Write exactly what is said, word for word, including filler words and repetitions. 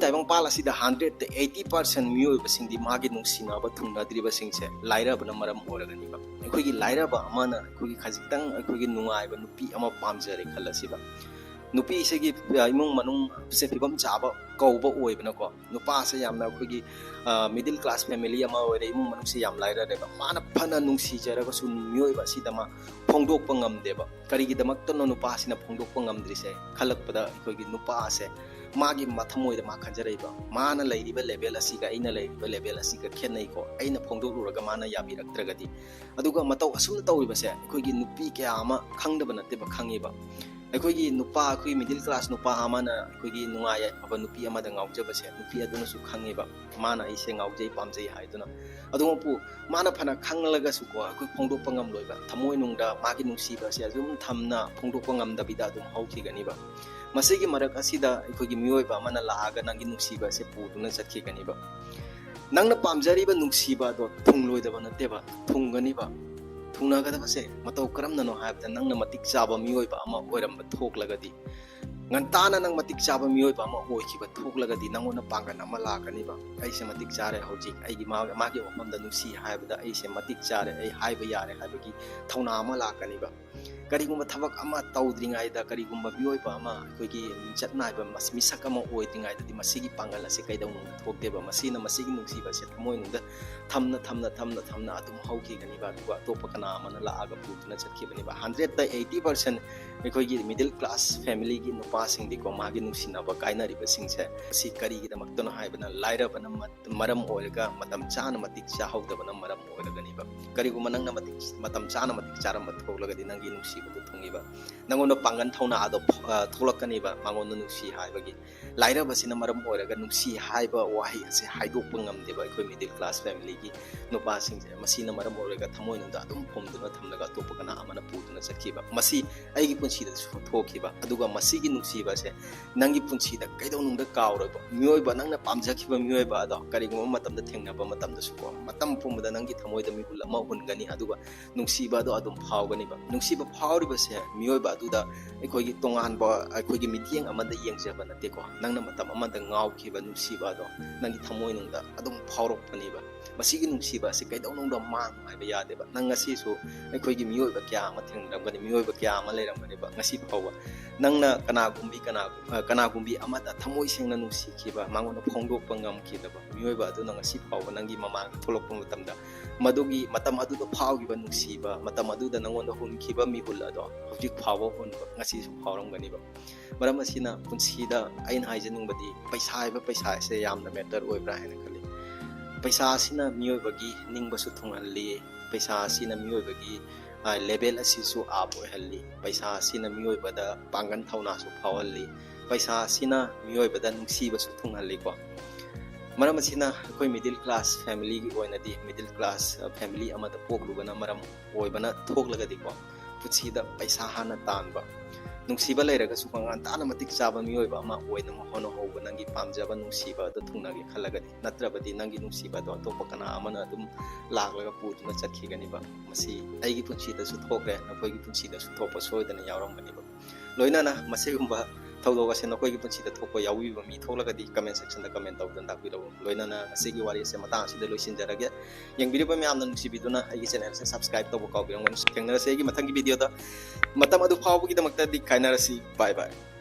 ꯇꯥꯏꯕꯪꯄꯥꯜ ꯑꯁꯤꯗ ꯍꯟꯗ꯭ꯔꯦꯠꯇ eighty percent ꯃꯤꯑꯣꯏꯕꯁꯤꯡꯗꯤ ꯃꯥꯒꯤ ꯅꯨꯡꯁꯤꯅꯕ ꯊꯨꯡꯅꯗ꯭ꯔꯤꯕꯁꯤꯡꯁꯦ ꯂꯥꯏꯔꯕꯅ ꯃꯔꯝ ꯑꯣꯏꯔꯒꯅꯤꯕ꯫ ꯑꯩꯈꯣꯏꯒꯤ ꯂꯥꯏꯔꯕ ꯑꯃꯅ ꯑꯩꯈꯣꯏꯒꯤ ꯈꯖꯤꯛꯇꯪ ꯑꯩꯈꯣꯏꯒꯤ ꯅꯨꯡꯉꯥꯏꯕ ꯅꯨꯄꯤ ꯑꯃ ꯄꯥꯝꯖꯔꯦ ꯈꯜꯂꯁꯤꯕ꯫ ꯅꯨꯄꯤꯁꯤꯒꯤ, ꯑ, ꯏꯃꯨꯡ ꯃꯅꯨꯡꯁꯦ ꯐꯤꯕꯝ ꯆꯥꯕ ꯀꯧꯕ ꯑꯣꯏꯕꯅꯀꯣ, ꯅꯨꯄꯥꯁꯦ ꯌꯥꯝꯅ ꯑꯩꯈꯣꯏꯒꯤ, ꯑ, ꯃꯤꯗꯜ ꯀ꯭ꯂꯥꯁ ꯐꯦꯃꯤꯂꯤ ꯑꯃ ꯑꯣꯏꯔꯦ, ꯏꯃꯨꯡ ꯃꯅꯨꯡꯁꯦ ꯌꯥꯝ ꯂꯥꯏꯔꯔꯦꯕ꯫ ꯃꯥꯅ ꯐꯅ ꯅꯨꯡꯁꯤꯖꯔꯒꯁꯨ ꯃꯤꯑꯣꯏꯕ ꯑꯁꯤꯗ ꯃꯥ ꯐꯣꯡꯗꯣꯛꯄ ꯉꯝꯗꯦꯕ꯫ ꯀꯔꯤꯒꯤꯗꯃꯛꯇꯅꯣ ꯅꯨꯄꯥꯁꯤꯅ ꯐꯣꯡꯗꯣꯛꯄ ꯉꯝꯗ꯭ꯔꯤꯁꯦ ꯈꯜꯂꯛꯄꯗ ꯑꯩꯈꯣꯏꯒꯤ ꯅꯨꯄꯥꯁꯦ ꯃꯥꯒꯤ ꯃꯊꯃꯣꯏꯗ ꯃꯥ ꯈꯟꯖꯔꯛꯏꯕ, ꯃꯥꯅ ꯂꯩꯔꯤꯕ ꯂꯦꯚꯦꯜ ꯑꯁꯤꯒ ꯑꯩꯅ ꯂꯩꯔꯤꯕ ꯂꯦꯚꯦꯜ ꯑꯁꯤꯒ ꯈꯦꯠꯅꯩꯀꯣ, ꯑꯩꯅ ꯐꯣꯡꯗꯣꯛꯂꯨꯔꯒ ꯃꯥꯅ ꯌꯥꯕꯤꯔꯛꯇ꯭ꯔꯒꯗꯤ꯫ ꯑꯗꯨꯒ ꯃꯇꯧ ꯑꯁꯨꯝꯅ ꯇꯧꯔꯤꯕꯁꯦ ꯑꯩꯈꯣꯏꯒꯤ ꯅꯨꯄꯤ ꯀꯌꯥ ꯑꯃ ꯈꯪꯗꯕ ꯅꯠꯇꯦꯕ, ꯈꯪꯉꯤꯕ꯫ ꯑꯩꯈꯣꯏꯒꯤ ꯅꯨꯄꯥ, ꯑꯩꯈꯣꯏꯒꯤ ꯃꯤꯗꯜ ꯀ꯭ꯂꯥꯁ ꯅꯨꯄꯥ ꯑꯃꯅ ꯑꯩꯈꯣꯏꯒꯤ ꯅꯨꯡꯉꯥꯏ ꯌꯥꯏꯐꯕ ꯅꯨꯄꯤ ꯑꯃꯗ ꯉꯥꯎꯖꯕꯁꯦ ꯅꯨꯄꯤ ꯑꯗꯨꯅꯁꯨ ꯈꯪꯉꯤꯕ, ꯃꯥꯅ ꯑꯩꯁꯦ ꯉꯥꯎꯖꯩ ꯄꯥꯝꯖꯩ ꯍꯥꯏꯗꯨꯅ꯫ ꯑꯗꯨꯃꯛꯄꯨ ꯃꯥꯅ ꯐꯅ ꯈꯪꯂꯒꯁꯨꯀꯣ, ꯑꯩꯈꯣꯏ ꯐꯣꯡꯗꯣꯛꯄ ꯉꯝꯂꯣꯏꯕ, ꯊꯃꯣꯏꯅꯨꯡꯗ ꯃꯥꯒꯤ ꯅꯨꯡꯁꯤꯕ ꯑꯁꯦ ꯑꯗꯨꯝ ꯊꯝꯅ ꯐꯣꯡꯗꯣꯛꯄ ꯉꯝꯗꯕꯤꯗ ꯑꯗꯨꯝ ꯍꯧꯈꯤꯒꯅꯤꯕ꯫ ꯃꯁꯤꯒꯤ ꯃꯔꯛ ꯑꯁꯤꯗ ꯑꯩꯈꯣꯏꯒꯤ ꯃꯤꯑꯣꯏꯕ ꯑꯃꯅ ꯂꯥꯛꯑꯒ ꯅꯪꯒꯤ ꯅꯨꯡꯁꯤꯕ ꯑꯁꯦ ꯄꯨꯗꯨꯅ ꯆꯠꯈꯤꯒꯅꯤꯕ꯫ ꯅꯪꯅ ꯄꯥꯝꯖꯔꯤꯕ ꯅꯨꯡꯁꯤꯕ ꯑꯗꯣ ꯊꯨꯡꯂꯣꯏꯗꯕ ꯅꯠꯇꯦꯕ, ꯊꯨꯡꯒꯅꯤꯕ꯫ ꯊꯨꯡꯅꯒꯗꯕꯁꯦ ꯃꯇꯧ ꯀꯔꯝꯅꯅꯣ ꯍꯥꯏꯕꯗ, ꯅꯪꯅ ꯃꯇꯤꯛ ꯆꯥꯕ ꯃꯤꯑꯣꯏꯕ ꯑꯃ ꯑꯣꯏꯔꯝꯕ ꯊꯣꯛꯂꯒꯗꯤ, ꯉꯟꯇꯥꯅ ꯅꯪ ꯃꯇꯤꯛ ꯆꯥꯕ ꯃꯤꯑꯣꯏꯕ ꯑꯃ ꯑꯣꯏꯈꯤꯕ ꯊꯣꯛꯂꯒꯗꯤ, ꯅꯪꯉꯣꯟꯗ ꯄꯥꯡꯒꯜ ꯑꯃ ꯂꯥꯛꯀꯅꯤꯕ꯫ ꯑꯩꯁꯦ ꯃꯇꯤꯛ ꯆꯥꯔꯦ ꯍꯧꯖꯤꯛ, ꯑꯩꯒꯤ ꯃꯥ-, ꯃꯥꯒꯤ ꯃꯐꯝꯗ ꯅꯨꯡꯁꯤ ꯍꯥꯏꯕꯗ ꯑꯩꯁꯦ ꯃꯇꯤꯛ ꯆꯥꯔꯦ, ꯑꯩ ꯍꯥꯏꯕ ꯌꯥꯔꯦ ꯍꯥꯏꯕꯒꯤ ꯊꯧꯅꯥ ꯑꯃ ꯂꯥꯛꯀꯅꯤꯕ꯫ ꯀꯔꯤꯒꯨꯝꯕ ꯊꯕꯛ ꯑꯃ ꯇꯧꯗ꯭ꯔꯤꯉꯩꯗ, ꯀꯔꯤꯒꯨꯝꯕ ꯃꯤꯑꯣꯏꯕ ꯑꯃ ꯑꯩꯈꯣꯏꯒꯤ ꯃꯤꯡꯆꯠ ꯅꯥꯏꯕ ꯃꯁ-, ꯃꯤꯁꯛ ꯑꯃ ꯑꯣꯏꯗ꯭ꯔꯤꯉꯩꯗꯗꯤ, ꯃꯁꯤꯒꯤ ꯄꯥꯡꯒꯜ ꯑꯁꯦ ꯀꯩꯗꯧꯅꯨꯡꯗ ꯊꯣꯛꯇꯦꯕ꯫ ꯃꯁꯤꯅ ꯃꯁꯤꯒꯤ ꯅꯨꯡꯁꯤꯕ ꯑꯁꯦ ꯊꯃꯣꯏꯅꯨꯡꯗ ꯊꯝꯅ, ꯊꯝꯅ, ꯊꯝꯅ, ꯊꯝꯅ ꯑꯗꯨꯝ ꯍꯧꯈꯤꯒꯅꯤꯕ, ꯑꯗꯨꯒ ꯑꯇꯣꯞꯄ ꯀꯅꯥ ꯑꯃꯅ ꯂꯥꯛꯑꯒ ꯄꯨꯗꯨꯅ ꯆꯠꯈꯤꯕꯅꯦꯕ꯫ ꯍꯟꯗ꯭ꯔꯦꯠꯇ ꯑꯩꯠꯇꯤ ꯄꯥꯔꯁꯦꯟ ꯑꯩꯈꯣꯏꯒꯤ ꯃꯤꯗꯜ ꯀ꯭ꯂꯥꯁ ꯐꯦꯃꯤꯂꯤꯒꯤ ꯅꯨꯄꯥꯁꯤꯡꯗꯤꯀꯣ, ꯃꯥꯒꯤ ꯅꯨꯡꯁꯤꯅꯕ ꯀꯥꯏꯅꯔꯤꯕꯁꯤꯡꯁꯦ, ꯁꯤ ꯀꯔꯤꯒꯤꯗꯃꯛꯇꯅꯣ ꯍꯥꯏꯕꯅ, ꯂꯥꯏꯔꯕꯅ ꯃ-, ꯃꯔꯝ ꯑꯣꯏꯔꯒ, ꯃꯇꯝ ꯆꯥꯅ ꯃꯇꯤꯛ ꯆꯥꯍꯧꯗꯕꯅ ꯃꯔꯝ ꯑꯣꯏꯔꯒꯅꯤꯕ꯫ ꯀꯔꯤꯒꯨꯝꯕ ꯅꯪꯅ ꯃꯇꯤꯛ, ꯃꯇꯝ ꯆꯥꯅ ꯃꯇꯤꯛ ꯆꯥꯔꯝꯕ ꯊꯣꯛꯂꯒꯗꯤ, ꯅꯪꯒꯤ ꯅꯨꯡꯁꯤꯕꯗꯨ ꯊꯨꯡꯉꯤꯕ, ꯅꯪꯉꯣꯟꯗ ꯄꯥꯡꯒꯜ ꯊꯧꯅꯥꯗꯣ, ꯑ, ꯊꯣꯛꯂꯛꯀꯅꯤꯕ, ꯃꯉꯣꯟꯗ ꯅꯨꯡꯁꯤ ꯍꯥꯏꯕꯒꯤ꯫ ꯂꯥꯏꯔꯕꯁꯤꯅ ꯃꯔꯝ ꯑꯣꯏꯔꯒ ꯅꯨꯡꯁꯤ ꯍꯥꯏꯕ ꯋꯥꯍꯩ ꯑꯁꯦ ꯍꯥꯏꯗꯣꯛꯄ ꯉꯝꯗꯦꯕ ꯑꯩꯈꯣꯏ ꯃꯤꯗꯜ ꯀ꯭ꯂꯥꯁ ꯐꯦꯃꯤꯂꯤꯒꯤ ꯅꯨꯄꯥꯁꯤꯡꯁꯦ꯫ ꯃꯁꯤꯅ ꯃꯔꯝ ꯑꯣꯏꯔꯒ ꯊꯃꯣꯏꯅꯨꯡꯗ ꯑꯗꯨꯝ ꯐꯨꯝꯗꯨꯅ ꯊꯝꯂꯒ ꯑꯇꯣꯞꯄ ꯀꯅꯥ ꯑꯃꯅ ꯄꯨꯗꯨꯅ ꯆꯠꯈꯤꯕ꯫ ꯃꯁꯤ ꯑꯩꯒꯤ ꯄꯨꯟꯁꯤꯗꯁꯨ ꯊꯣꯛꯈꯤꯕ꯫ ꯑꯗꯨꯒ ꯃꯁꯤꯒꯤ ꯅꯨꯡꯁꯤꯕ ꯑꯁꯦ ꯅꯪꯒꯤ ꯄꯨꯟꯁꯤꯗ ꯀꯩꯗꯧꯅꯨꯡꯗ ꯀꯥꯎꯔꯣꯏꯕ꯫ ꯃꯤꯑꯣꯏꯕ, ꯅꯪꯅ ꯄꯥꯝꯖꯈꯤꯕ ꯃꯤꯑꯣꯏꯕ ꯑꯗꯣ ꯀꯔꯤꯒꯨꯝꯕ ꯃꯇꯝꯗ ꯊꯦꯡꯅꯕ ꯃꯇꯝꯗꯁꯨꯀꯣ, ꯃꯇꯝ ꯄꯨꯝꯕꯗ ꯅꯪꯒꯤ ꯊꯃꯣꯏꯗ ꯃꯤꯍꯨꯜ ꯑꯃ ꯍꯨꯟꯒꯅꯤ, ꯑꯗꯨꯒ ꯅꯨꯡꯁꯤꯕ ꯑꯗꯣ ꯑꯗꯨꯝ ꯐꯥꯎꯒꯅꯤꯕ꯫ ꯅꯨꯡꯁꯤꯕ ꯐꯥꯎꯔꯤꯕꯁꯦ ꯃꯤꯑꯣꯏꯕ ꯑꯗꯨꯗ ꯑꯩꯈꯣꯏꯒꯤ ꯇꯣꯉꯥꯟꯕ, ꯑꯩꯈꯣꯏꯒꯤ ꯃꯤꯠꯌꯦꯡ ꯑꯃꯗ ꯌꯦꯡꯖꯕ ꯅꯠꯇꯦꯀꯣ꯫ ꯅꯪꯅ ꯃꯇꯝ ꯑꯃꯗ ꯉꯥꯎꯈꯤꯕ ꯅꯨꯡꯁꯤꯕ ꯑꯗꯣ ꯅꯪꯒꯤ ꯊꯃꯣꯏꯅꯨꯡꯗ ꯑꯗꯨꯝ ꯐꯥꯎꯔꯛꯄꯅꯦꯕ꯫ ꯃꯁꯤꯒꯤ ꯅꯨꯡꯁꯤꯕ ꯑꯁꯤ ꯀꯩꯗꯧꯅꯨꯡꯗ ꯃꯥꯡꯉꯨ ꯍꯥꯏꯕ ꯌꯥꯗꯦꯕ꯫ ꯅꯪ ꯉꯁꯤꯁꯨ ꯑꯩꯈꯣꯏꯒꯤ ꯃꯤꯑꯣꯏꯕ ꯀꯌꯥ ꯑꯃ ꯊꯦꯡꯅꯔꯝꯒꯅꯤ, ꯃꯤꯑꯣꯏꯕ ꯀꯌꯥ ꯑꯃ ꯂꯩꯔꯝꯒꯅꯦꯕ꯫ ꯉꯁꯤ ꯐꯥꯎꯕ ꯅꯪꯅ ꯀꯅꯥꯒꯨꯝꯕꯤ ꯀꯅꯥ-, ꯑ, ꯀꯅꯥꯒꯨꯝꯕꯤ ꯑꯃꯗ ꯊꯃꯣꯏ ꯁꯦꯡꯅ ꯅꯨꯡꯁꯤꯈꯤꯕ, ꯃꯉꯣꯟꯗ ꯐꯣꯡꯗꯣꯛꯄ ꯉꯝꯈꯤꯗꯕ ꯃꯤꯑꯣꯏꯕ ꯑꯗꯨꯅ ꯉꯁꯤ ꯐꯥꯎꯕ ꯅꯪꯒꯤ ꯃꯃꯥꯡꯗ ꯊꯣꯛꯂꯛꯄ ꯃꯇꯝꯗ, ꯃꯗꯨꯒꯤ ꯃꯇꯝ ꯑꯗꯨꯗ ꯐꯥꯎꯈꯤꯕ ꯅꯨꯡꯁꯤꯕ, ꯃꯇꯝ ꯑꯗꯨꯗ ꯅꯪꯉꯣꯟꯗ ꯍꯨꯟꯈꯤꯕ ꯃꯤꯍꯨꯜ ꯑꯗꯣ ꯍꯧꯖꯤꯛ ꯐꯥꯎꯕ ꯍꯨꯟꯕ, ꯉꯁꯤꯁꯨ ꯐꯥꯎꯔꯝꯒꯅꯤꯕ꯫ ꯃꯔꯝ ꯑꯁꯤꯅ ꯄꯨꯟꯁꯤꯗ ꯑꯩꯅ ꯍꯥꯏꯖꯅꯤꯡꯕꯗꯤ, ꯄꯩꯁꯥ ꯍꯥꯏꯕ ꯄꯩꯁꯥ ꯑꯁꯦ ꯌꯥꯝꯅ matter ꯑꯣꯏꯕ꯭ꯔꯥ ꯍꯥꯏꯅ ꯈꯜꯂꯤ꯫ ꯄꯩꯁꯥ ꯑꯁꯤꯅ ꯃꯤꯑꯣꯏꯕꯒꯤ ꯅꯤꯡꯕꯁꯨ ꯊꯨꯡꯍꯜꯂꯤ, ꯄꯩꯁꯥ ꯑꯁꯤꯅ ꯃꯤꯑꯣꯏꯕꯒꯤ, ꯑ, level ꯑꯁꯤꯁꯨ up ꯑꯣꯏꯍꯜꯂꯤ, ꯄꯩꯁꯥ ꯑꯁꯤꯅ ꯃꯤꯑꯣꯏꯕꯗ ꯄꯥꯡꯒꯜ ꯊꯧꯅꯥꯁꯨ ꯐꯥꯎꯍꯜꯂꯤ, ꯄꯩꯁꯥ ꯑꯁꯤꯅ ꯃꯤꯑꯣꯏꯕꯗ ꯅꯨꯡꯁꯤꯕꯁꯨ ꯊꯨꯡꯍꯜꯂꯤꯀꯣ꯫ ꯃꯔꯝ ꯑꯁꯤꯅ ꯑꯩꯈꯣꯏ middle class family ꯒꯤ ꯑꯣꯏꯅꯗꯤ, middle class, ꯑ, family ꯑꯃꯗ ꯄꯣꯛꯂꯨꯕꯅ ꯃꯔꯝ ꯑꯣꯏꯕꯅ ꯊꯣꯛꯂꯒꯗꯤꯀꯣ, ꯄꯨꯟꯁꯤꯗ ꯄꯩꯁꯥ ꯍꯥꯟꯅ ꯇꯥꯟꯕ, ꯅꯨꯡꯁꯤꯕ ꯂꯩꯔꯒꯁꯨ ꯃꯉꯥꯟ ꯇꯥꯅ ꯃꯇꯤꯛ ꯆꯥꯕ ꯃꯤꯑꯣꯏꯕ ꯑꯃ ꯑꯣꯏꯅꯕ ꯍꯣꯠꯅꯍꯧꯕ, ꯅꯪꯒꯤ ꯄꯥꯝꯖꯕ ꯅꯨꯡꯁꯤꯕ ꯑꯗꯨ ꯊꯨꯡꯅꯒꯦ ꯈꯜꯂꯒꯗꯤ꯫ ꯅꯠꯇ꯭ꯔꯕꯗꯤ ꯅꯪꯒꯤ ꯅꯨꯡꯁꯤꯕ ꯑꯗꯨ ꯑꯇꯣꯞꯄ ꯀꯅꯥ ꯑꯃꯅ ꯑꯗꯨꯝ ꯂꯥꯛꯂꯒ ꯄꯨꯗꯨꯅ ꯆꯠꯈꯤꯒꯅꯤꯕ꯫ ꯃꯁꯤ ꯑꯩꯒꯤ ꯄꯨꯟꯁꯤꯗꯁꯨ ꯊꯣꯛꯈ꯭ꯔꯦ, ꯅꯈꯣꯏꯒꯤ ꯄꯨꯟꯁꯤꯗꯁꯨ ꯊꯣꯛꯄ ꯁꯣꯏꯗꯅ ꯌꯥꯎꯔꯝꯒꯅꯤꯕ꯫ ꯂꯣꯏꯅꯅ ꯃꯁꯤꯒꯨꯝꯕ ꯊꯧꯗꯣꯛ ꯑꯁꯦ ꯅꯈꯣꯏꯒꯤ ꯄꯨꯟꯁꯤꯗ ꯊꯣꯛꯄ ꯌꯥꯎꯕꯤꯕ ꯃꯤ ꯊꯣꯛꯂꯒꯗꯤ comment section ꯗ comment ꯇꯧꯗꯨꯅ ꯇꯥꯛꯄꯤꯔꯛꯎ꯫ ꯂꯣꯏꯅꯅ ꯉꯁꯤꯒꯤ ꯋꯥꯔꯤ ꯑꯁꯦ ꯃꯇꯥꯡ ꯑꯁꯤꯗ ꯂꯣꯏꯁꯤꯟꯖꯔꯒꯦ꯫ ꯌꯦꯡꯕꯤꯔꯤꯕ ꯃꯌꯥꯝꯅ ꯅꯨꯡꯁꯤꯕꯤꯗꯨꯅ ꯑꯩꯒꯤ channel ꯑꯁꯦ subscribe ꯇꯧꯕ ꯀꯥꯎꯕꯤꯔꯝꯒꯅꯨ꯫ ꯊꯦꯡꯅꯔꯁꯤ ꯑꯩꯒꯤ ꯃꯊꯪꯒꯤ video ꯗ꯫ ꯃꯇꯝ ꯑꯗꯨ ꯐꯥꯎꯕꯒꯤꯗꯃꯛꯇꯗꯤ ꯀꯥꯏꯅꯔꯁꯤ꯫ Bye bye꯫